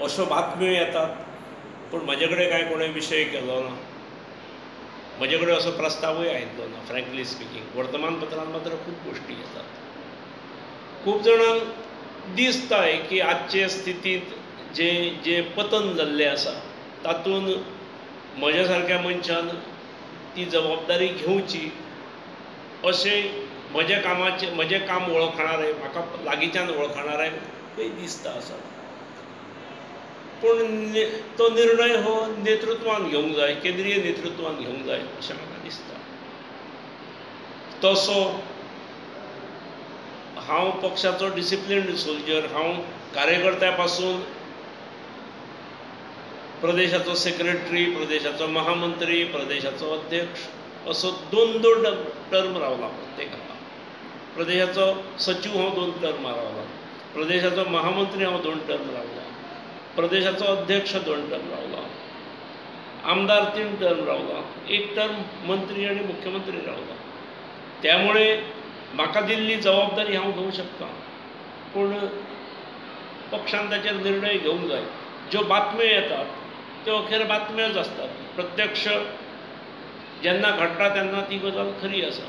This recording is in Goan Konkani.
अश्यो बातम्यो येतात, पूण म्हजे कडेन कांय कोणें विशय केलो ना, म्हजे कडेन असो प्रस्तावूय आयिल्लो ना. फ्रँकली स्पिकींग, वर्तमानपत्रांत मात्र खूब गोश्टी येतात. खूब जाणांक दिसताय की आजचे स्थितींत जें जें पतन जाल्लें आसा तातूंत म्हज्या सारक्या मनशान ती जबाबदारी घेवची अशें म्हज्या कामाचें, म्हजें काम वळखणारे, म्हाका लागींच्यान वळखणारे दिसता आसा. पूण तो निर्णय हो नेतृत्वान घेवंक जाय, केंद्रीय नेतृत्वान घेवंक जाय अशें म्हाका दिसता. तसो हांव पक्षाचो डिसिप्लिन्ड सोल्जर, हांव कार्यकर्त्या पासून प्रदेशाचो सेक्रेटरी, प्रदेशाचो महामंत्री, प्रदेशाचो अध्यक्ष असो दोन दोन टर्म रावला प्रत्येकाक. प्रदेशाचो सचीव हांव 2 टर्म रावला, प्रदेशाचो महामंत्री हांव 2 टर्म रावला, प्रदेशाचो अध्यक्ष 2 टर्म रावला, आमदार 3 टर्म रावला, 1 टर्म मंत्री आनी मुख्यमंत्री रावला. त्यामुळे म्हाका दिल्ली जबाबदारी हांव घेवंक शकता, पूण पक्षान ताचेर निर्णय घेवंक जाय. ज्यो बातम्यो येतात त्यो अखेर बातम्योच आसतात, प्रत्यक्ष जेन्ना घडटा तेन्ना ती गजाल खरी आसा.